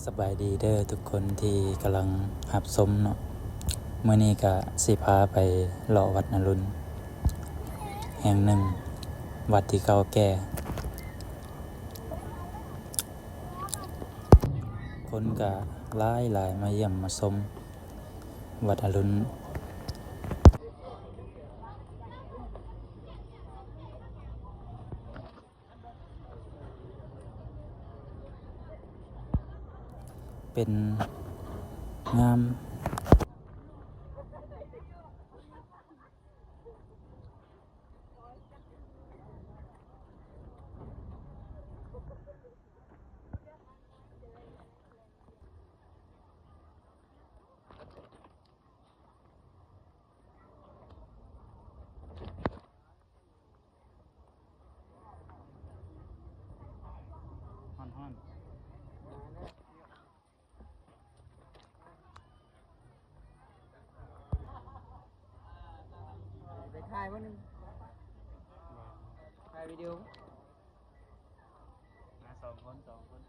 ສະບາຍດີເດີທຸກຄົນທີ່ກຳລັງຮັບຊົມເນາະ. ມື້ນີ້ກະຊິພາໄປເລາະວັດອະລຸນແຫ່ງໜຶ່ງ, ວັດທີ່ເກົ່າແກ່. ຄົນກະຫຼາຍໆ ມາຢ້ຽມມາຊົມວັດອະລຸນ. ເປັນງາມ. ຮ້ອນໆ ໄປຖ່າຍບໍ່ໜຶ່ງ ຖ່າຍວິດີໂອ ມາສອງຄົນ ສອງຄົນ.